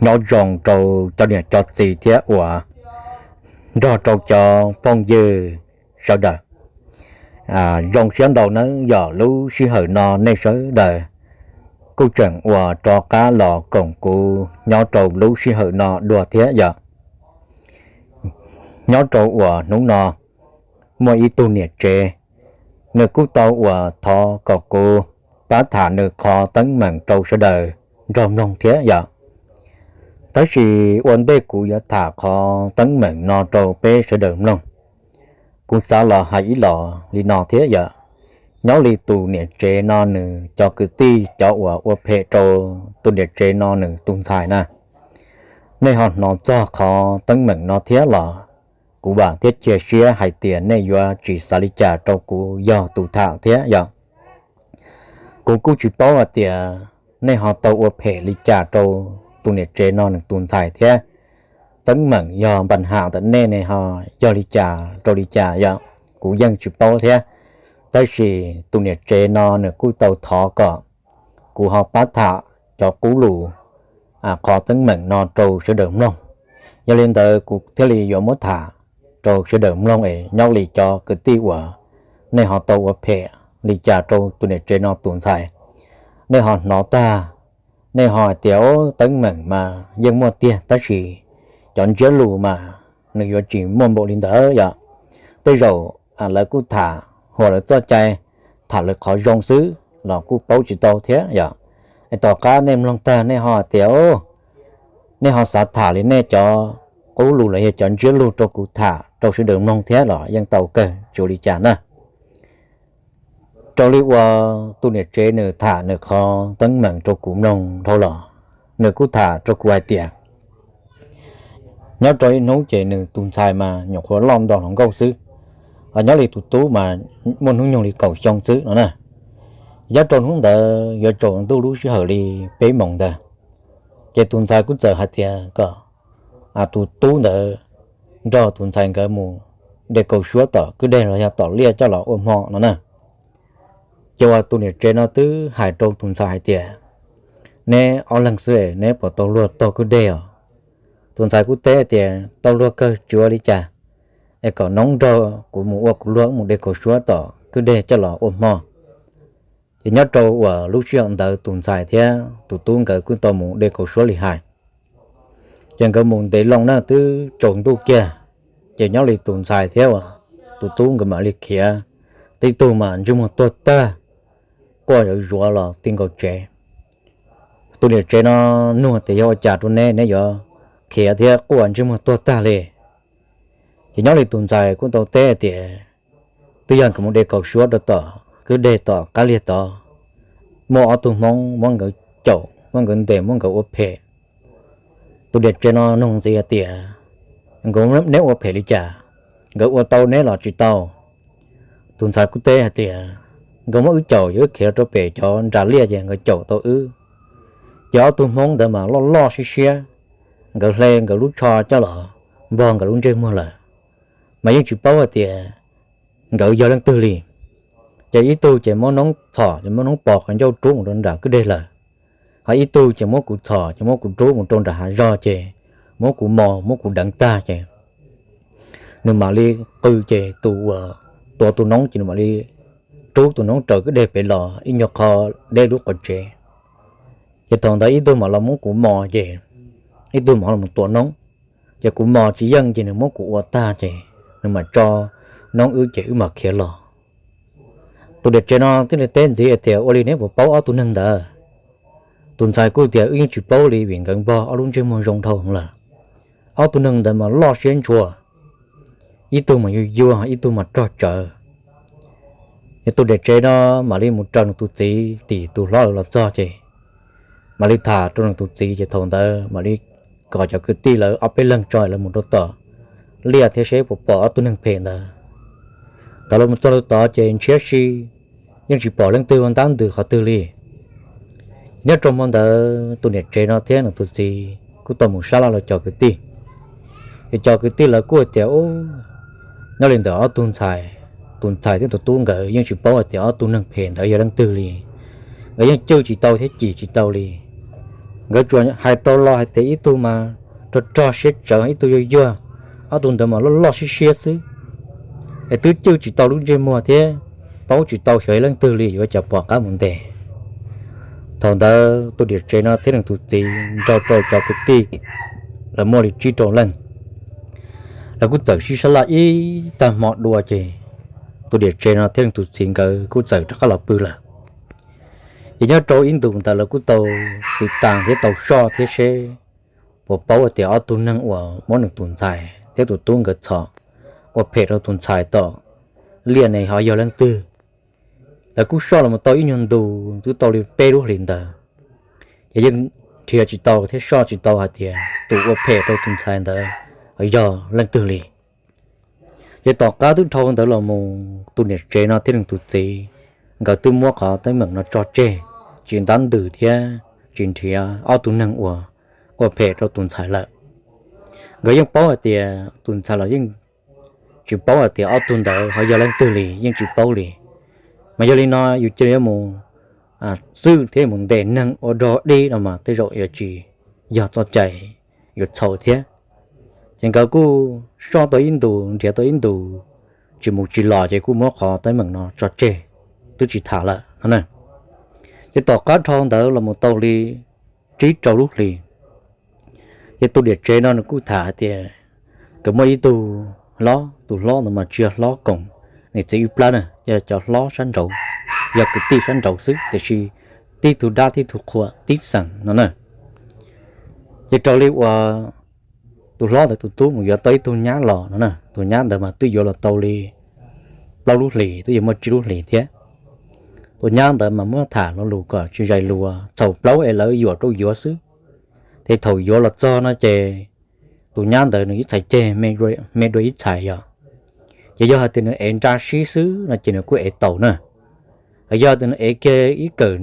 Nyob zoo rau cov niam cov txiv thiab uas nrog rau cov phooj ywg sawv daws. Zoo siab ntau nawb yog lub sij hawm no nej sawv daws kuj tseem uas rov qab los koom kuv nyob rau lub sij hawm no dua thiab yom. Nyob rau uas hnub no muaj ib tug niam tsev, nws kuj tau uas thov kom kuv pab tham nws qhov teeb meem rau sawv daws nrog mloog thiab yom. Tab sis ua ntej kuv yuav tham qhov teeb meem no rau peb sawv daws mloog, kuv xav los hais ib los li no thiab yom. Nyob li tus niam tsev no nws cov kwv tij cov uas ua phem rau tus niam tsev no nws tus ntxhais na, nej ho hnov txog qhov teeb meem no thiab los kuv vam thiab cia siab hais tias nej yuav tsis xav li cas rau kuv yog tus tham thiab yom. Kuv kuj tsis paub hais tias nej ho tau ua phem li cas rau tus niam tsev no nws tus ntxhais thiab teeb meem yog npam ham ntawm nej ne ho yog li cas rau li cas yom, kuv yeej tsis paub thiab. Tab sis tus niam tsev no nws kuj tau thov kom kuv ho pab tham cov qub lus qhov teeb meem no rau sawv daws mloog. Yog li ntawd kuv thiaj li yuav muab tham rau sawv daws mloog es nyob li cov kwv tij uas nej ho tau ua phem li cas rau tus niam tsev no tus ntxhais, nej ho hnov tag, nej ho hais tias o, teeb meem mas yeej muaj tiag tab sis cov ntsiab lus mas nws yuav tsis muaj npaum li ntawd yom. Tej zaum lawv kuj tham hauv lawv txoj cai, tham lawv qhov zoo xwb los kuj paub tsis tau thiab yom. Es tom qab nej mloog tag nej ho hais tias o, nej ho xav tham li nej cov qub lus los yog cov ntsiab lus rau kuv tham rau sawv daws mloog thiab los yeej tau kawg tsis ua li cas na. Raws li uas tus niam tsev nws tham nws qhov teeb meem rau kuv mloog dhau los, nws kuj tham rau kuv hais tias nyob rau ib hnub ces nws tus ntxhais mas nyuam qhuav loj nto hluas nkauj xwb, ho nyob li tus tub mas muaj hnub nyoog li kaum xyoo xwb no na. Nyob rau hnub ntawd yuav tsaus ntuj lub sij hawm li peb moos ntawd, ces tus ntxhais kuj txawm hais tias kom tus tub ntawd nrog tus ntxhais nkawd mus de kaus suab tom kwj deg los yog tom liaj coj los ua hmo no na. Ces uas tus niam tsev no twb hais rau tus ntxhais hais tias neb ob leeg xwb neb puas tau luag taug kwj deg os? Tus ntxhais kuj teb tias tau luag kawg tsis ua li cas, es kom noob nrog kuv mus ua kuv luag wb mus de kaus suab tom kwj deg coj los ua hmo. Ces nyob rau uas lub sij hawm ntawd tus ntxhais thiab tus tub nkawd kuj tau mus de kaus suab li hais. Ces nkawd mus ntev loo na twb tsaus ntuj kiag, ces nyob li tus ntxhais thiab uas tus tub nkawd mam li khiav, tib tug mas ntsej muag tuag tag, quaj yuav zuav los ti nkaus tsev. Tus niam tsev no nug tias yog ua cas rau neb neb yuav khiav thiab quaj ntsej muag tuag tag li? Ces nyob li tus ntxhais kuj tau teb tias twb yog nkawd mus de kaus suab rau tom kwj deg tom qab liag tod, muaj ob tug hmoob muab nkawd caum muab nkawd ntes muab nkawd ua phem. Tus niam tsev no nug ntxiv hais tias nkawd neb ua phem li cas, nkawd ua tau neb los tsis tau? Tus ntxhais kuj teb hais tias nkawd muab wb caum ces wb khiav rau pem cov nras liaj ces nkawd caum tau wb. Ces ob tug hmoob ntawd mas loj loj siab siab, nkawd hle nkawd lub tsho coj los npog nkawd lub ntsej muag lawm, mas yeej tsis paub hais tias nkawd yog leej twg li. Ces ib tug ces muab noob txhom ces muab noob pos qhov ncauj rub mus rau nram kwj deg lawm, ho ib tug ces muab kuv txhom ces muab kuv rub mus rau nram hav zog ces muab kuv mos muab kuv deev tag ces nws mam li qw ces tus uas tua tus noob ces nws mam li rub tus noob raws kwj deg pem los ib nyuag qho deb lub qhov tsev. Ces thaum ntawd ib tug mam los muab kuv mos ces ib tug mam los tua noob. Ces kuv mos tsis yeej ces nws muab kuv ua tag ces nws mam tso noob wb ces wb mam khiav los. Tus niam tsev no thiaj li teb ntxiv hais tias ua li neb puas paub ob tug neeg ntawd? Tus ntxhais kuj tias wb yeej tsis paub li vim nkawd npog ob lub ntsej muag zoo dhau lawm. Ob tug neeg ntawd mas loj siab ntshua, ib tug mas yuag yuag ib tug mas rog tsawv. Ces tus niam tsev no mam li mus raws nws tus txiv tim tus hlob lawv los txog ces mam li tham rau nws tus txiv ces thaum ntawd mam li kom cov kwv tij lawv ob peb leeg tso lawv mus rau tom liaj thiab seb puas pom ob tug neeg phem ntawd. Thaum lawv mus txog rau tod ces ntshiab si, yeej tsis pom leej twg ua ntab ntws qhov twg li. Nyob rau hmo ntawd tus niam tsev no thiab nws tus txiv kuj tau mus sab laj los cov kwv tij. Ces cov kwv tij lawv kuj tias u, nyob li ntawm ob tug ntxhais, tus ntxhais thiab tus tub nkawd yeej tsis paub hais tias ob tug neeg phem ntawd yog leej twg li. Nkawd yeej cwj tsis tau thiab cim tsis tau li. Nkawd tsuas hais tau los hais tias ib tug mas rog rog siab tsawv, ib tug yuag yuag, ob tug ntawd mas loj loj siab siab xwb, es twb cwj tsis tau lub ntsej muag thiab paub tsis tau xyov leej twg li, yuav cas pom qab mus ntes. Thaum ntawd tus niam tsev no thiab nws tus txiv nrog rau cov kwv tij, lawv muaj li tsib rau leej, lawv kuj txawm sib sab laj ib tag hmo dua ces tus niam tsev no thiab nws tus txiv nkawd kuj txawm rov qab los pw lawm. Ces nyob rau ib ntus ntawd lawv kuj tau tiv tas thiab tau soj thiab seb puas paub hais tias ob tug neeg uas muab nws tus ntxhais thiab tus tub nkawd txhom ua phem rau tus ntxhais tom liaj ne ho yog leej twg. Lawv kuj soj los tau ib nyuag ntus twb tau li peb lub hlis ntawd, ces yeej nrhiav tsis tau thiab soj tsis tau hais tias tus ua phem rau tus ntxhais ntawd yog leej twg li. Ces tom qab twb dhau ntawd los mus tus niam tsev no thiab nws tus txiv, nkawd twb muab qhov teeb meem no tso tseg, tsis ntab ntws thiab tsis nrhiav ob tug neeg uas ua phem rau tus ntxhais lawm. Nkawd yeej paub hais tias tus ntxhais los yeej tsis paub hais tias ob tug ntawd ho yog leej twg li, yeej tsis paub li. Mas yog li no yus cia li yuav mus xwb thiab mus ntes neeg ua dog dig no mas tej zaum yuav tsis yog txoj cai, yuav txhaum thiab. Ces nkawd kuj soj tau ib ntus nrhiav tau ib ntus tsis mus tsis los ces kuj muab qhov teeb meem no tso tseg, twb tsis tham lawm no na. Ces tom qab dhau ntawd los mus tau li tsib rau lub hlis, ces tus niam tsev no nws kuj tham hais tias nkawd muaj ib tug hlob, tus hlob ntawd mas tsis yog hlob koom niam txiv ib plab na, yog cov hlob sab nraud, yog kwv tij sab nraud xwb tiam sis tib tug dab tib tug qhua tib xeem no na. Ces raws li uas tus hlob ntawd tus tub mus yuav tau ib tug nyab los no na, tus nyab ntawd mas twb yuav los tau li plaub lub hlis, twb yuav muaj tsib lub hlis thiab. Tus nyab ntawd mas muab tham lo lus kom tsis zais lus, txhaum plaub es lawv yuam rau yuav xwb. Ces thaum yuav los txog no ces tus nyab ntawd nws ib txhais ceg me dua ib txhais yog, ces yog hais tias nws ev nra sib xwb no ces nws kuj ev taus na. Yog tias nws ev kiag ib kawm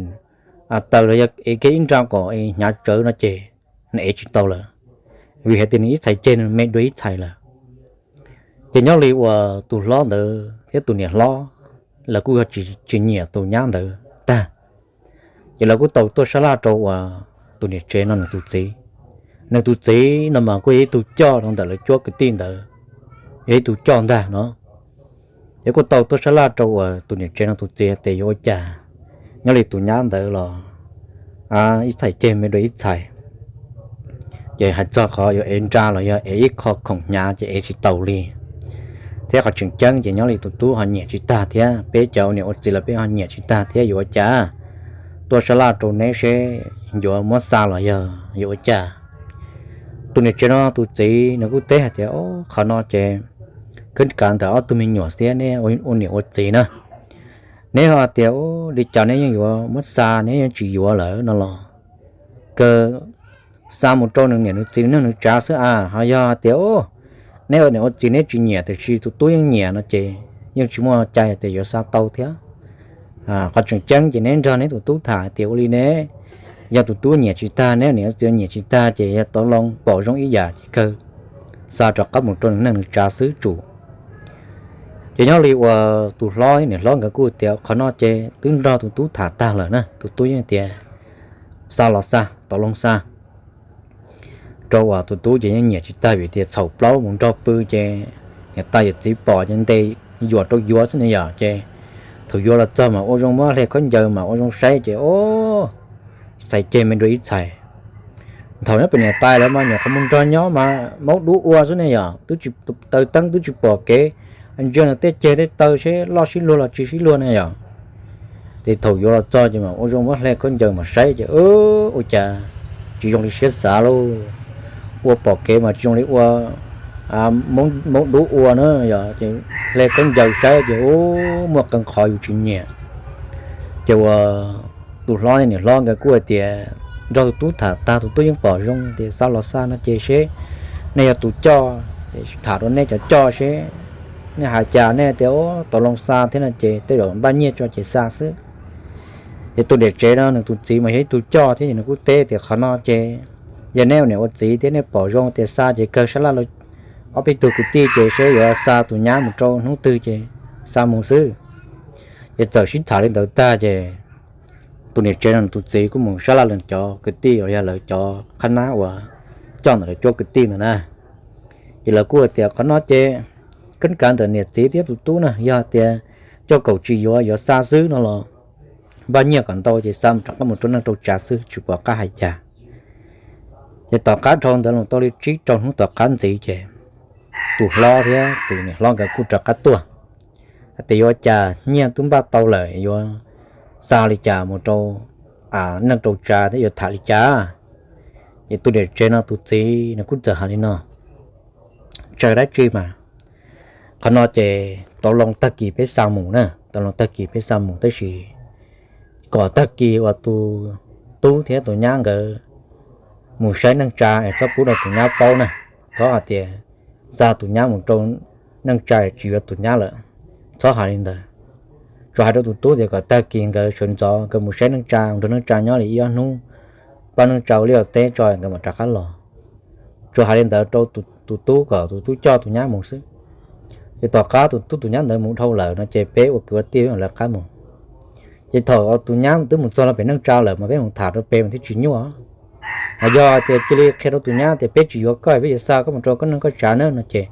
taws los yog ev kiag ib nra kom hnyav tsawv no ces nws ev tsis tau lawm, vim hais tias nws ib txhais ceg nws me dua ib txhais lawm. Ces nyob li uas tus hlob ntawd thiab tus niam hlob lawv kuj yog tsis nyiam tus nyab ntawd tag, ces lawv kuj tau tuaj sab laj rau uas tus niam tsev no nws tus txiv. Nws tus txiv no mas kuj yog ib tug coj rau ntawm lawv cuab kwv tij ntawd, yog ib tug coj ntag no. Ces kuj tau tuaj sab laj rau uas tus niam tsev no tus txiv tias yuav ua cas, nyob li tus nyab ntawd los ib txhais ceg me dua ib txhais, ces hais txog qhov yuav ev nra los yog ev ib qho khoom hnyav ces ev tsis taus li. Thiab qhov tseem ceeb ces nyob li tus tub ho nyiam tsis tag thiab, peb cov niam ua txiv los peb ho nyiam tsis tag thiab, yuav ua cas? Tuaj sab laj rau neb seb yuav muab xa los yog yuav ua cas. Tus niam tsev no tus txiv nws kuj teb hais tias, qhov no ces kawg kav ntawm ob tug me nyuam thiab neb ua niam ua txiv na. Neb ho tias li cas neb yeej yuav muab xa, neb yeej tsis yuav lawm no los kawg xa mus rau nws niam nws txiv nws neej nws tsav xwb a. Ho yog tias neb ua niam ua txiv neb tsis nyiam tiam sis tus tub yeej nyiam no ces yeej tsis muaj cai tias yuav xa tau thiab. Qhov tseem ceeb ces neb nrog neb tus tub tham hais tias ua li ne, yog tus tub nyiam tsis tag, neb niam txiv nyiam tsis tag ces yog tau loo pom zoo ib yam ces kawg xa rov qab mus rau nws neej nws tsav xwb tsum. Ces nyob li uas tus hlob niam hlob nkawd kuj tias qhov no ces twb nrog tus tub tham tag lawm na, tus tub yeej tias xa los xa, tau loo xa. Rau uas tus tub ces yeej nyiam tsis tag vim tias txhaum plaub mus nrog pw ces niam tais yawm txiv pom ces ntes yuam rau yuav xwb ne yom. Ces thaum yuav los txog mas ua zoo muab hle khaub ncaws mas ua zoo saib ces o, txhais ceg me dua ib txhais. Thaum nyob pem niam tais lawv mas nyuam qhuav mus nrog nyob mas maub dub ua xwb ne yom, twb tsis taws teeb twb tsis pom kev, ntsia nws tej ceg tej taw seb loj sib luag los tsis sib luag ne yom. Ces thaum yuav los txog ces mas ua zoo muab hle khaub ncaws mas saib ces ua cas tsis zoo li siab xav lauj. Ua pom kev mas tsis zoo li ua maub dub ua na yom. Ces hle khaub ncaws saib ces u, muaj qee qhov yus tsis nyiam. Ces uas tus hlob niam hlob nkawd kuj hais tias nrog tus tub tham tag tus tub yeej pom zoo tias xa los xa no ces seb nej yog tus coj, tham rau nej cov coj seb nej hais cas, nej tias tau loo xa thiab no ces tej zaum npaj nyiaj tso ces xa xwb. Ces tus niam tsev no nws tus txiv mas yog ib tug coj thiab ces nws kuj teb tias qhov no ces yog neb ua niam ua txiv thiab nej pom zoo tias xa ces kawg sab laj ob peb tug kwv tij ces seb yuav xa tus nyab mus rau hnub twg ces xa mus xwb. Ces txawm sib tham li ntawd tag ces tus niam tsev no tus txiv kuj mus sab laj lees cov kwv tij uas yog lawv cov qhab nab uas coj ntawm lawv cuab kwv tij ntawd na. Ces lawv kuj hais tias qhov no ces kab kav ntawm niam txiv thiab tus tub na, yog tias coj kaum tsis yuav, yuav xa xwb no los npaj nyiaj kom ntau ces xa mus rov qab mus rau neej rau tsav xwb tsis pom qab hais cas. Ces tom qab dhau ntawd los tau li tsib rau hnub tom qab ntxiv ces tus hlob thiab tus niam hlob nkawd kuj rov qab tuaj hais tias yuav cas nyiaj twb npaj tau lawm, yuav xa li cas mus rau neej rau tsav thiab yuav tham li cas. Ces tus niam tsev no tus txiv nws kuj txawm hais li no, tsaws dab tsi mas, qhov no ces tau loo tag kis peb xa mus na, tau loo tag kis peb xa mus tab sis kom tag kis uas tus tub thiab tus nyab nkawd mus saib neej tsa es txhob pub rau tus nyab paub na, txhob hais tias xa tus nyab mus rau neej tsa tsis yuav tus nyab lawm, txhob hais li ntawd. Tsuas hais rau tus tub tias kom tag kis nkawd sawv ntxov nkawd mus saib neej tsa, nrog neej tsa nyob li ib ob hnub, pab neej tsa ua liaj ua teb tso nkawd mam rov qab los. Tsuas hais li ntawd rau tus tub kom tus tub coj tus nyab mus xwb. Ces tom qab tus tub tus nyab ntawd mus dhau lawm no ces peb ua kwv ua tij peb mam lawv qab mus. Ces thaum tus nyab twb mus txog rau pem neej tsa lawm mas peb mus tham rau pem mas thiaj tsis nyuaj. Hos yog tias cia li qhia rau tus nyab tias peb tsis yuav koj, peb yuav xa koj mus rau koj neej koj tsav na no ces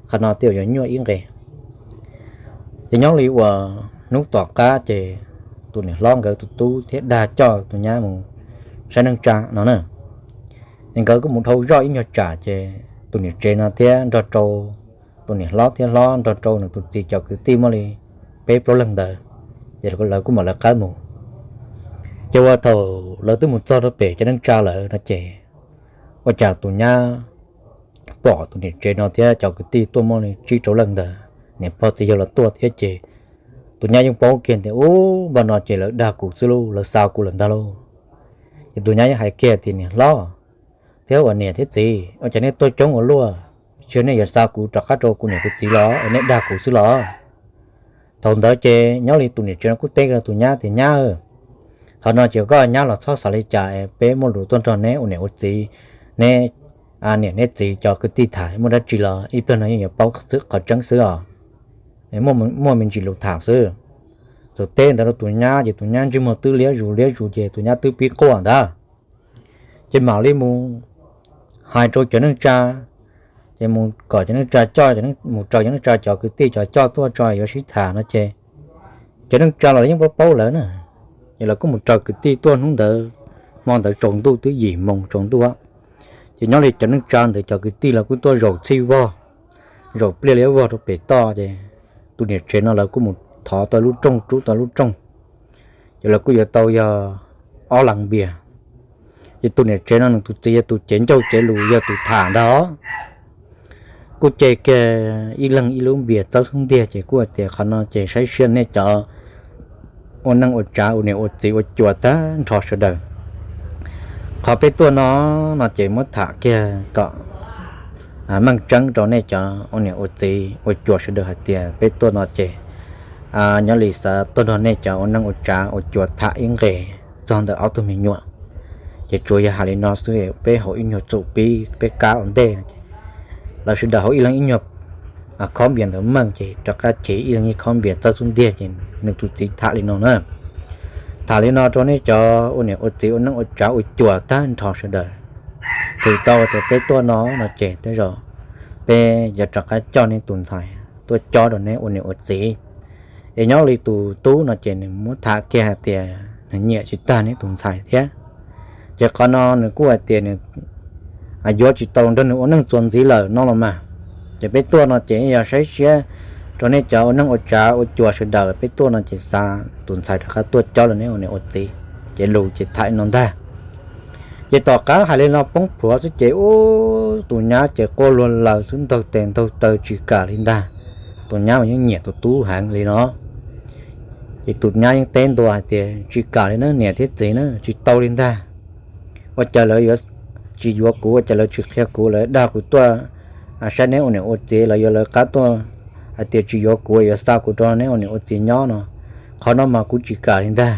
qhov no thiaj yuav nyuaj ib nqe. Ces nyob li uas hnub tom qab ces tus niam hlob nkawd tus tub thiab dag coj tus nyab mus saib neej tsa no na. Ces nkawd kuj mus dhau zoj ib nyuag tsam ces tus niam tsev no thiab nrog rau tus niam hlob thiab hlob nrog rau nws tus txiv cov kwv tij muaj li peb plaub leeg ntawd, ces lawv kuj mam lawv qab mus. Ces ua thaum lawv twb mus txog rau pem cov neej tsa lawm no ces ua cas tus nyab pom tus niam tsev no thiab cov kwv tij tuaj muaj li tsib rau leej ntawd, niam pog txiv yawg los tuaj thiab ces tus nyab yeej paub kiag tias ub, npaj no ces lawv dag kuv xwb lauj, lawv xa kuv lawm ntag lauj. Ces tus nyab yeej hais kiag tias niam hlob thiab uas niam thiab txiv, ua cas nej tuaj coob ua luaj, tsis yog nej yuav xa kuv rov qab rau kuv niam kuv txiv los nej dag kuv xwb los? Thaum ntawd ces nyob li tus niam tsev no kuj teb rau tus nyab tias nyab, qhov no ces koj nyab los txhob xav li cas, peb muaj lus tuaj nrog neb ua niam ua txiv, neb niam neb txiv cov kwv tij tham muaj dab tsi los ib pliag no yeej yuav paub qhov tseeb xwb os. Muaj me ntsis lus tham xwb. Thaum teb ntawd rau tus nyab ces tus nyab ntsej muag twb liab zus liab zus ces tus nyab twb pib quaj ntag. Ces mam li mus hais rau cov neej tsa, ces mus kom cov neej tsa coj, mus raws cov neej tsa cov kwv tij cov coj tuaj tso yuav sib tham no ces cov neej tsa los yeej paub paub lawv na. Ces lawv kuj mus raws kwv tij tuaj hnub ntawd, hmo ntawd tsaus ntuj twb yim moos tsaus ntuj. Ces nyob li cov neej tsa ntawd cov kwv tij lawv kuj tuaj zaum txhij vog, zaum pliaj liab vog rau pem toj ces tus niam tsev no lawv kuj mus thov tau lub rooj, rub tau lub rooj. Ces lawv kuj yuav tau yog ob leeg npias. Ces tus niam tsev no nws tus txiv yog tus cev ncauj cev lus yog tus tham ntag. Kuj ce kiag ib leeg ib lub npias txawb xub ntiag ces kuj hais tias qhov no ces saib siab nej cov ua neej ua tsav ua niam ua txiv ua cuas tag nrho sawv daws. Qhov peb tuaj no, no ces muab tham kiag kom meej tseeb rau nej cov ua niam ua txiv ua cuas sawv daws hais tias peb tuaj no ces nyob li xav tuaj nrog nej cov ua neej ua tsav ua cuas tham ib nqes txog ntawm ob tug me nyuam. Ces tsuas yog hais li no xwb, peb hauv ib nyuag txuj pib peb kab ua ntej no ces lawv sawv daws hauv ib leeg ib nyuag khob npias ntawd meej ces rov qab cev ib leeg ib khob npias txawb xub ntiag ces nws tus txiv tham li no na. Tham li no rau nej cov ua niam ua txiv ua neej ua tsav ua cuas tag nrho sawv daws, twb tau tias peb tuaj no no ces tej zaum peb yuav rov qab coj nej tus ntxhais tuaj cob rau neb ua niam ua txiv. Es nyob li tus tub no ces nws muab tham kiag hais tias nws nyiam tsis tag neb tus ntxhais thiab. Ces qhov no nws kuj hais tias nws yuav tsis tau nrog nws ua neej txuas ntxiv lawm no los mas. Ces peb tuaj no ces yog saib siab rau nej cov ua neej ua tsav ua cuas sawv daws, peb tuaj no ces xa tus ntxhais rov qab tuaj cob rau neb ua niam ua txiv. Ces lus ces tham li no ntag. Ces tom qab hais li no poob plhuav xwb ces ub tus nyab ces quaj luag laws xwb, ntaug tes ntaug taw tsis kam li ntag. Tus nyab mas yeej nyiam tus tub heev li no. Ces tus nyab yeej teb ntua hais tias tsis kam li na niam thiab txiv na, tsis tau li ntag. Ua cas lawv yuav tsis yuav kuv, ua cas lawv tsis qhia kuv, lawv dag kuv tuaj saib neb ua niam ua txiv, lawv yuav lawv qab tuaj hais tias tsis yuav kuv yuav xa kuv rau neb ua niam ua txiv nyob no. Qhov no mas kuv tsis kam li ntag.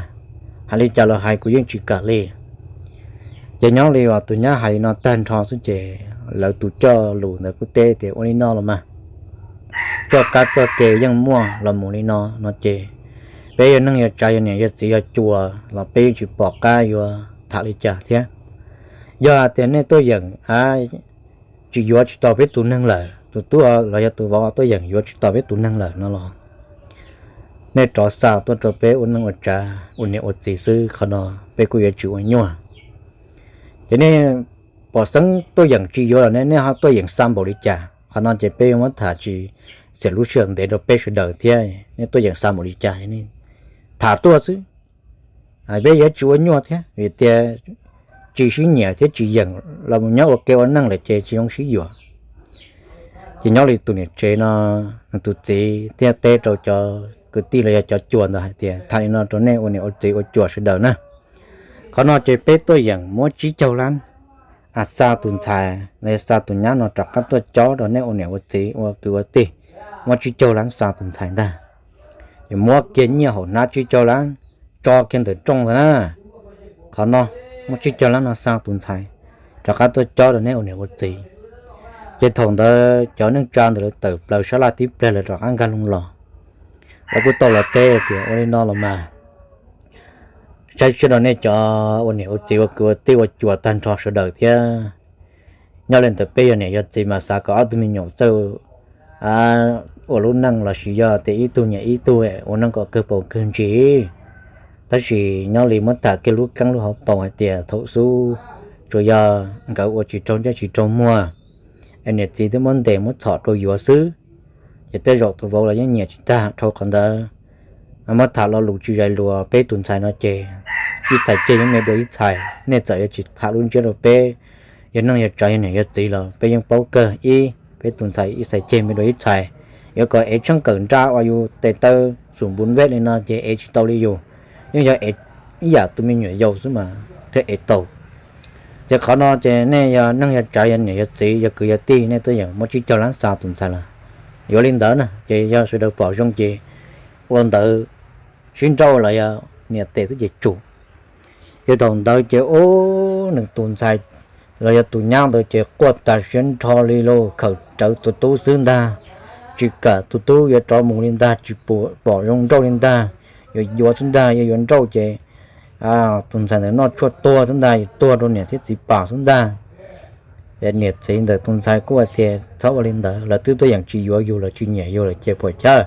Hais li cas los hais kuv yeej tsis kam li. Ces nyob li uas tus nyab hais li no tag nrho xwb ces lawv tus coj lus ntawd kuj teb tias ua li no los mas, txoj kab txoj ke yeej muaj los mus li no no ces Peb yog neej yog tsav yog niam yog txiv yog cuas los peb yeej tsis pom qab yuav tham li cas thiab. Yog hais tias nej tuaj yeem tsis yuav tsis tau peb tus neeg lawm, tus tub los yog tus vauv tuaj yeem yuav tsis tau peb tus neeg lawm no los, nej rov xa tuaj rau peb ua neej ua tsav ua niam ua txiv xwb, qhov no peb kuj yuav tsis ua nyuaj. Ces nej pom xeeb tuaj yeem tsis yuav los nej ho tuaj yeem xa npaum li cas, qhov no ces peb yuav muab tham tsis xiam lub sij hawm ntev rau peb sawv daws thiab. Nej tuaj yeem xa npaum li cas, tham tuaj xwb, peb yuav tsis ua nyuaj thiab, vim tias tsis sib nyiam thiab tsis yeem los mus nyob ua ke ua neej lawm ces tsis zoo sib yuav. Ces nyob li tus niam tsev no, nws tus txiv thiaj teb rau cov kwv tij los yog cov cuas ntawd hais tias, tham li no rau nej ua niam ua txiv ua cuas sawv daws na, qhov no ces peb tuaj yeem muab tsib caug lab xa tus ntxhais los yog xa tus nyab no rov qab tuaj cob rau nej ua niam ua txiv ua kwv ua tij, muab tsib caug lab xa tus ntxhais ntag. Ces muab kiag nyiaj hauv hnab tsib caug lab tso kiag ntawm rooj ntag na, qhov no muab tsib caug lab no xa tus ntxhais rov qab tuaj cob rau nej ua niam ua txiv. Ces thaum ntawd cov neej tsa ntawd lawv tawm plaws sab laj tib pliag lawv rov qab nkag loo los, lawv kuj tau los teb tias, ua li no los mas saib sawv daws nej cov ua niam ua txiv ua kwv ua tij ua cuas tag nrho sawv daws thiab. Nyob li ntawd peb yog niam yog txiv mas xav kom ob tug me nyuam txawj ua lub neej los sis yog tias ib tug nyiam ib tug ua neej kom kawg paus kawg ntsis. Tab sis nyob li muab tham kiag lub keeb lub hauv paus hais tias thaum xub tsuas yog nkawd ua tsis raug ntsej tsis raug muag, es niam txiv twb muab ntes muab txhom rau yuav xwb, ces tej zaum tus vauv los yeej nyiam tsis tag dhau qhov ntawd. Muab tham lo lus tsis zais luag peb tus ntxhais no ces ib txhais ceg yeej me dua ib txhais, nej txawm yuav tsis tham lub ntsiab rau peb, yog neej yog tsav yog niam yog txiv los peb yeej paub kawg ib peb tus ntxhais ib txhais ceg me dua ib txhais. Yuav kom ev tsheej kawm nra uas yus tes taw xum npu npej li no ces ev tsis tau li yus, yeej yog ev ib yam tus me nyuam yaus xwb mas thiaj ev tau. Ces qhov no ces nej yog neej yog tsav yog niam yog txiv yog kwv yog tij nej tuaj yeem muab tsib caug lab xa tus ntxhais lawm. Yuav li ntawd na ces yog sawv daws pom zoo ces ua ntawd sib nrauj los yog niam tes xwb ces tsum. Ces thaum ntawd ces ub nws tus ntxhais los yog tus nyab ntawd ces quaj tas siab nrho li lauj, khawm rawv tus tub xwb ntag, tsis kam tus tub yuav rov mus li ntag, tsis pom zoo nrauj li ntag, yuav yuav xwb ntag, yuav yuav nrauj ces tus ntxhais ntawd noj tshuaj tuag xwb ntag, yuav tuag rau niam thiab txiv pam xwb ntag. Ces niam txiv ntawm tus ntxhais kuj hais tias txhob ua li ntawd, lawv twb tuaj yeem tsis yuav yus lawm tsis nyiam yus lawm ces puas chawj,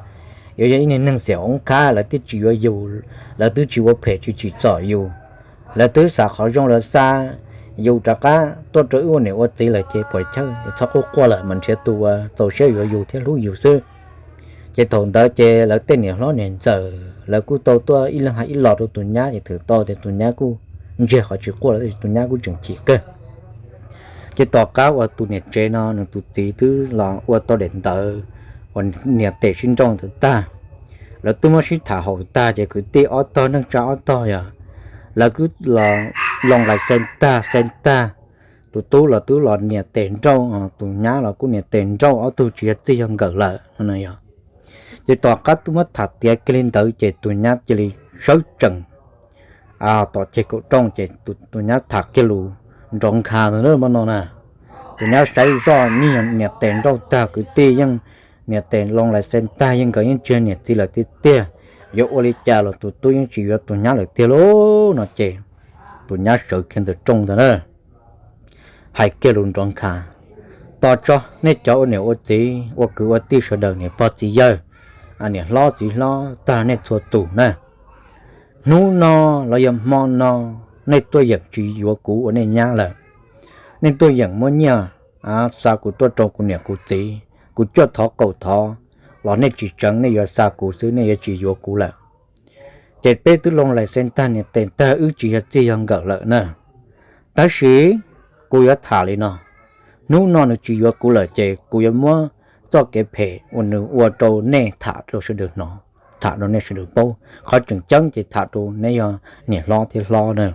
yuav yog ib niag neeg xiam oob khab lawv twb tsis yuav yus, lawv twb tsis ua phem tsis tsim txom yus, lawv twb xav qhov zoo lawv xa yus rov qab tuaj rau wb ua niam ua txiv lawm ces puas chawj, txhob quaj quaj lawm mas nrhiav tus uas txaus siab yuav yus thiab hlub yus xwb. Ces thaum ntawd ces lawv tej niam hlob niam ntxawm lawv kuj tau tuaj ib leeg hais ib los rau tus nyab ces twb tau tias tus nyab kuj ntsiag qhov tsis quaj lawm, tus nyab kuj tseem chim kawg. Ces tom qab uas tus niam tsev no nws tus txiv twb los ua tau daim ntawv uas niam tes sib nrauj ntawd tag, lawv twb muab sib tham haum tag ces kwv tij ob tog neej tsa ob tog yog lawv kuj los loo lais xees tag xees tag. Tus tub los twb los niam tes nrauj, tus nyab los kuj niam tes nrauj, ob tug tsis yog txij yog nkawm lawm no yog. Ces tom qab twb muab tham tiav kiag li ntawd ces tus nyab cia li sawv tsees tom ceg kaum rooj ces tus nyab tham kiag lus nrov nkhav ntawd na, no na. Tus nyab saib zoj niam tes nrauj tag, kwv tij yeej niam tes loo lais xees tag, yeej nkawd yeej tsis yog niam txiv lawm tiag tiag, yuav ua li cas los tus tub yeej tsis yuav tus nyab lawm tiag lauj no ces tus nyab sawv kiag ntawm rooj ntawd na, hais kiag lus nrov nkhav: Tos tso nej cov ua niam ua txiv ua kwv ua tij sawv daws, niam pog txiv yawg, niam hlob txiv hlob tag nej txhua tus na, hnub no los yog hmo no nej tuaj yeem tsis yuav kuv ua nej nyab lawm. Nej tuaj yeem muab nyiaj xa kuv tuaj rau kuv niam kuv txiv, kuv cuaj thov kaum thov los nej tsis tseev, nej yuav xa kuv xwb, nej yuav tsis yuav kuv lawm. Ces peb twb loo lais xees tag niam tes tag, wb tsis yog txij yog nkawm lawm na. Tab sis kuv yuav tham li no, hnub no nws tsis yuav kuv lawm ces kuv yuav muab txoj kev phem uas nws ua rau nej tham rau sawv daws hnov, tham rau nej sawv daws paub. Qhov tseem ceeb ces tham rau neb yog niam hlob thiab hlob na.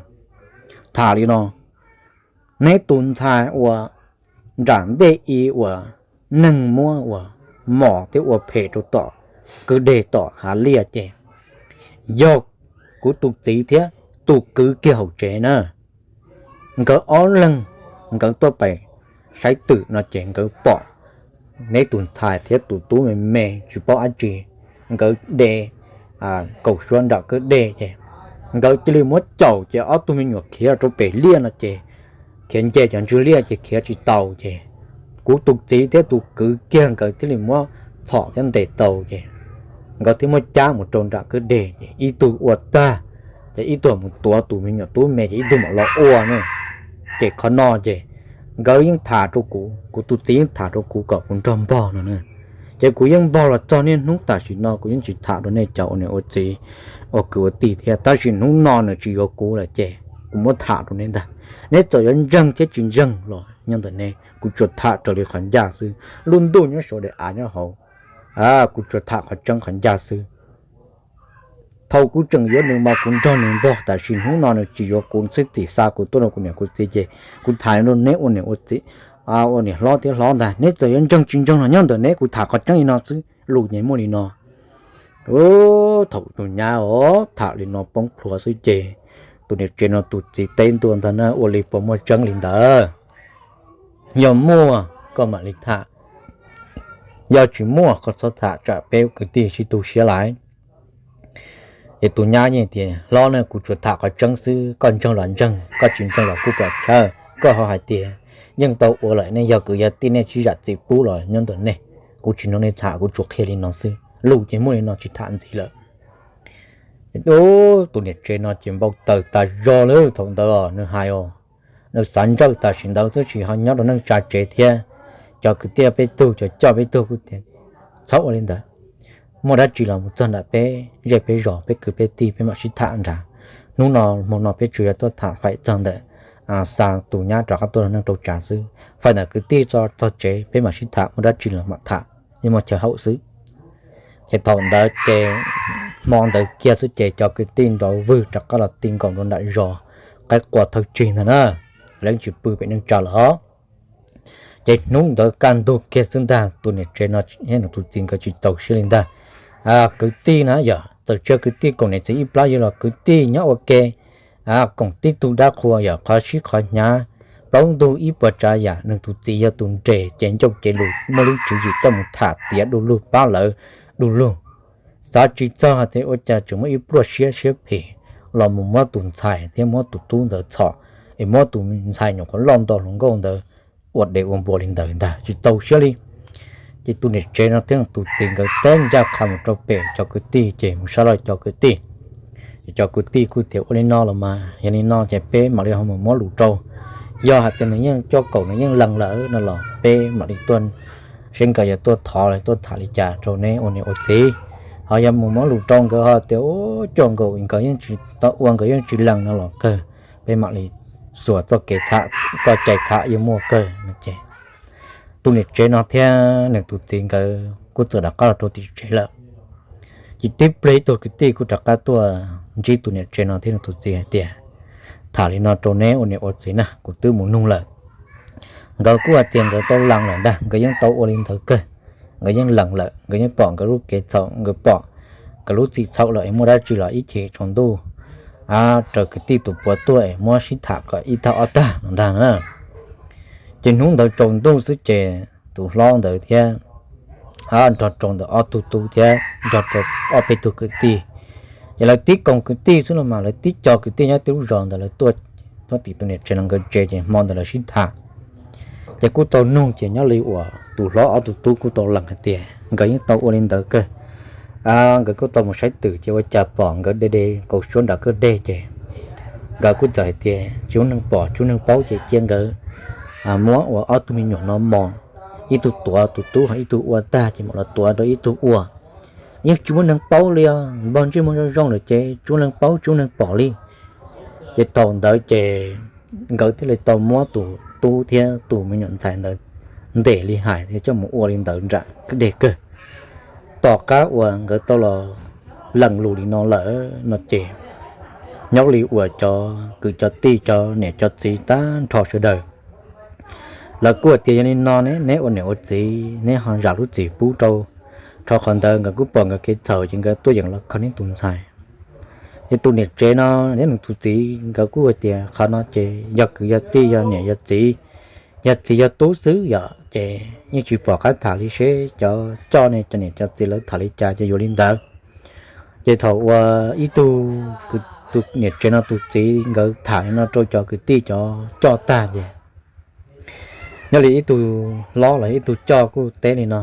Tham li no, neb tus ntxhais uas nram ntej i uas neeg muab ua mos thiab ua phem rau tom kwj deg tom hav liaj ces yog kuv tus txiv thiab tus kwv kiag hauv tsev na. Nkawd ob leeg nkawd tuaj pem saib twm no ces nkawd pom neb tus ntxhais thiab tus tub me me tsis paub dab tsi, nkawd de kaum suab nram kwj deg ces nkawd cia li muab caum ces ob tug me nyuam khiav rau pem liaj no ces khiav nce cov ntswg liaj ces khiav tsis tau ces kuv tus txiv thiab tus kwv kiag nkawd thiaj li muab txhom thiab ntes tau ces nkawd thiaj muab cab mus rau nram kwj deg ces ib tug ua tag ces ib tug mus tuav tus me nyuam tub me ces ib tug mam los ua ne. Ces qhov no ces nkawd yeej tham rau kuv, kuv tus txiv yeej tham rau kuv kom kuv nrog npog no na. Ces kuv yeej npog los txog niaj hnub tam sim no kuv yeej tsis tham rau nej cov ua niam ua txiv, ua kwv ua tij thiab. Tab sis hnub no nws tsis yuav kuv lawm ces kuv muab tham rau nej ntag. Neb txawm yuav ntseeg thiab tsis ntseeg los nyob ntawm neb, kuv tsuas tham raws li qhov ncaj xwb. Lub ntuj nyob saum daim av nyob hauv, kuv tsuas tham qhov tseeb qhov ncaj xwb. Thaum kuv tseem yuav nws mas kuv nrog nws npog, tab sis hnub no nws tsis yuav kuv xwb, tim xa kuv tuaj rau kuv niam kuv txiv ces kuv tham rau neb ua niam ua txiv, ua niam hlob thiab hlob ntag. Neb txawm yuav ntseeg tsis ntseeg los nyob ntawm neb, kuv tham qhov tseeb li no xwb, lus ces muaj li no. Thaum tus nyab os tham li no poob plhuav xwb ces tus niam tsev no tus txiv teb ntua ntag na, ua li puas muaj tseeb li ntawd? Yog muaj koj mam li tham, yog tsis muaj koj txhob tham tsam peb kwv tij sib tu siab lawm. Ces tus nyab yeej tias, hlob na, kuv tsuas tham qhov tseeb xwb, koj ntseeg los ntseeg, koj tsis ntseeg los kuj pom chawj. Koj ho hais tias yeej tau ua lawm, nej yog kwv yog tij nej sib zam txim pub los nyob ntawm nej, kuv tsis nrog nej tham, kuv tsuas qhia li no xwb, lus ces muaj li no tsis tham ntxiv lawm. Tus niam tsev no ces npau taws tas zog lawm thaum ntawd os, nws hais os, nws xav ntsawj tam sim ntawd xwb tsis ho nyob rau neej tsa tsev thiab. Cov kwv tij peb tug, cov coj peb tug kuj tias txhob ua li ntawd, muaj dab tsi los mus txog nram peb zej peb zos, peb kwv peb tij, peb mam sib tham nrad. Hnub no hmo no peb tsuas yog tuaj tham faim txog ntawm xa tus nyab rov qab tuaj rau neej rau tsav xwb, faim ntawm kwv tij txog tsev peb mam sib tham, muaj dab tsi los mam tham, yeej muaj chaw haum xwb. Ces thaum ntawd ces hmo ntawd kiag xwb ces cov kwv tij nrov vwg rov qab los ti nkaus rau nram zos, qaib qua thawj tsig ntag na, lawv tsis pw pem neej tsa lawm. Ces hnub ntawd kaj ntug kiag xwb ntag, tus niam tsev no thiab nws tus txiv nkawd tsis txaus siab li ntag. Kwv tij na yog txawm tsis yog kwv tij koom niam txiv ib plab yawg los kwv tij nyob ua ke, koom tib tug dab qhua yog qhov sib qhov hnyav, plaub ntug ib puas tsav yam, nws tus txiv yog tus nres ces ncauj cev lus muaj lub tswv yim coj mus tham tiav du lug pab lawv du lug. Xav tsis txog hais tias ua cas tseem muaj ib pluaj siab siab phem los mus muab tus ntxhais thiab muab tus tub ntawd txhom, es muab tus ntxhais nyuam qhuav loj nto hluas nkauj ntawd ua dev ua npua li ntawd ntag, tsis txaus siab li. Ces tus niam tsev no thiab tus txiv nkawd teb ncaj qha mus rau pem cov kwv tij ces mus sab laj cov kwv tij. Ces cov kwv tij kuj tias ua li no los mas yog li no ces peb mam li ho mus muab lus rau. Yog hais tias nws yeej coj kaum nws yeej lees lawm no los peb mam li tuaj seb nkawd yuav tuaj thov los tuaj tham li cas rau neb ua niam ua txiv. Ho yog mus muab lus rau nkawd ho tias ua coj nkaus nkawd yeej tsis tau ua, nkawd yeej tsis lees no los kawg, peb mam li xuas txoj kev tham, txoj cai tham yuav muaj kawg no ces tus niam tsev no thiab nws tus txiv nkawd kuj txawm rov qab los rau tim tsev lawm. Ces tib pliag ib tug kwv tij kuj rov qab tuaj ntsib tus niam tsev no thiab nws tus txiv hais tias tham li no rau neb ua niam ua txiv na, kuv twb mus nug lawm. Nkawd kuj hais tias nkawd tau lees lawm ntag, nkawd yeej tau ua li ntawd kawg. Nkawd yeej lees lawm, nkawd yeej pom nkawd lub kev txhaum, nkawd pom nkawd lub txim txhaum lawm es muaj dab tsi los ib chim tsaus ntuj raws kwv tij tus puav tuaj es muab sib tham kom ib tag ob tag no ntag na. Ces hnub ntawd tsaus ntuj xwb ces tus hlob ntawd thiab nrog rau ntawm ob tug tub thiab nrog rau ob peb tug kwv tij, ces lawv tib koom kwv tij xwb no mas lawv tib co kwv tij nyob tib lub zos ntawd lawv tuaj, tuaj tim tus niam tsev no nkawd tsev ces hmo ntawd lawv sib tham. Ces kuj tau nug ces nyob li uas tus hlob ob tug tub kuj tau lees hais tias nkawd yeej tau ua li ntawd kawg. Nkawd kuj tau mus saib twm ces ua cas pom nkawd de de kaum suab nram kwj deg ces nkawd kuj txawm hais tias tsis muaj neeg pom tsis muaj neeg paub ces cia nkawd muab ua ob tug me nyuam no mos, ib tug tuav tus tub ho ib tug ua tag ces mam los tuav rau ib tug ua. Yeej tsis muaj neeg paub li os, npog ntsej muag zoo zoo lawm ces tsis muaj neeg paub tsis muaj neeg pom li. Ces thaum ntawd ces nkawd thiaj li tau muab tus tub thiab tus me nyuam ntxhais ntawd ntes li hais thiab coj mus ua li ntawd nram kwj deg kawg. Tom qab uas nkawd tau los lees lus li no lawm no ces nyob li uas cov kwv cov tij cov niam cov txiv tag nrho sawv daws lawv kuj hais tias yog li no ne, neb ua niam ua txiv neb ho zam lub txim pub rau. Rau qhov ntawd nkawd kuj pom nkawd kev txhaum ces nkawd tuaj yeem los kho neb tus ntxhais. Ces tus niam tsev no thiab nws tus txiv nkawd kuj hais tias qhov no ces yog kwv yog tij yog niam yog txiv, yog txiv yog tub xwb yom, ces yeej tsis pom qab tham li, seb cov coj ne cov niam cov txiv lawv tham li cas ces yuav li ntawd. Ces thaum uas ib tug, tus niam tsev no tus txiv nkawd tham li no rau cov kwv tij cov coj tag ces nyob li ib tug hlob los ib tug coj kuj teb li no,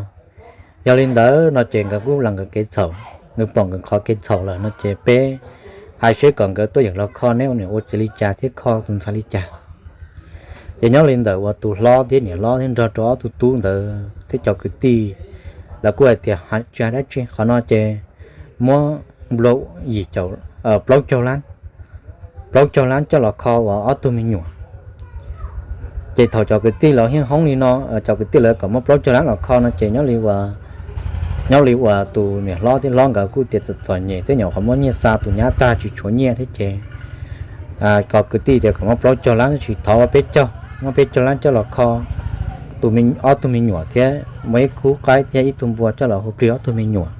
yog li ntawd no ces nkawd kuj los nkawd kev txhaum, nkawd pom nkawd qhov kev txhaum lawm no ces peb hais seb kom nkawd tuaj yeem los kho neb ua niam ua txiv li cas thiab kho tus ntxhais li cas. Ces nyob li ntawm uas tus hlob thiab niam hlob thiab nrog rau ob tug tub ntawd thiab cov kwv tij, lawv kuj hais tias tsis hais dab tsi, qhov no ces muab nplua yim caum, plaub caug lab, plaub caug lab coj los kho uas ob tug me nyuam. Ces thaum cov kwv tij lawv hib hoob li no, cov kwv tij lawv kom muab plaub caug lab los kho no ces nyob li uas, nyob li uas tus niam hlob thiab hlob nkawd kuj tias txom txom nyem thiab nyuam qhuav muab nyiaj xa tus nyab tag tsis tshuav nyiaj thiab ces cov kwv tij tias kom muab plaub caug lab tab sis thov ua peb caug, muab peb caug lab coj los kho tus, ob tug me nyuam thiab muaj ib khub qaib thiab ib tug npua coj los hu plig ob tug me nyuam.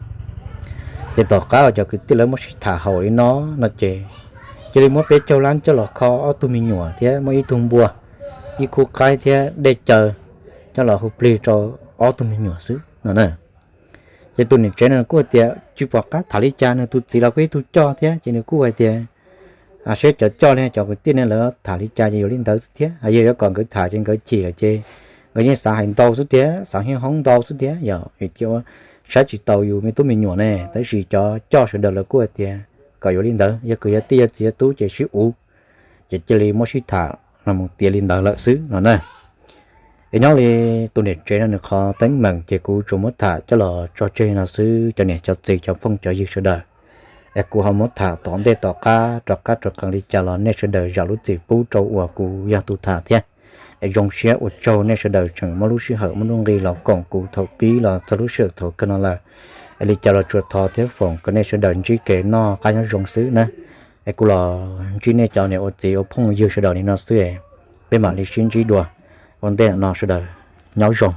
Ces tom qab uas cov kwv tij lawv muab sib tham haum li no no ces cia li muab peb caug lab coj los kho ob tug me nyuam thiab muaj ib tug npua, ib khub qaib thiab dej caw coj los hu plig rau ob tug me nyuam xwb no na. Ces tus niam tsev no kuj hais tias tsis pom qab tham li cas, nws tus txiv los kuj ib tug coj thiab ces nws kuj hais tias seb cov coj li cov kwv tij ne lawv tham li cas ces yuav li ntawd xwb thiab. Yog yuav kom nkawd tham ces nkawd chim lawm ces nkawd yeej xav hais ntau xwb thiab, xav hib hoob ntau xwb thiab, yog vim tias saib tsis taus yus me tub me nyuam ne. Tab sis cov coj sawv daws lawv kuj hais tias kom yuav li ntawd, yog kwv yog tij yog txiv yog tub ces sib uv, ces cia li muab sib tham los mus tiav li ntawd lawm xwb no na. Es nyob li tus niam tsev no nws qhov teeb meem ces kuv tsuas muab tham coj los tso tseg no xwb cov niam cov txiv cov phooj cov ywg sawv daws. Es kuv ho muab tham tom ntej tom qab rov qab rov qees li cas los nej sawv daws zam lub txim pub rau uas kuv yog tus tham thiab. Es zoo siab ua tsaug nej sawv daws tseem muab lub sij hawm muaj nuj nqis los koom kuv thaum pib los txog lub sij hawm thaum kawg no lawm. Es li cas los tsuas thov thiab foom kom nej sawv daws ntsib kev noj qab nyob zoo xwb na. Es kuv los ntsib nej cov niam ua txiv ua phooj ywg sawv daws li no xwb, peb mam li sib ntsib dua. Ua ntej no sawv daws nyob zoo.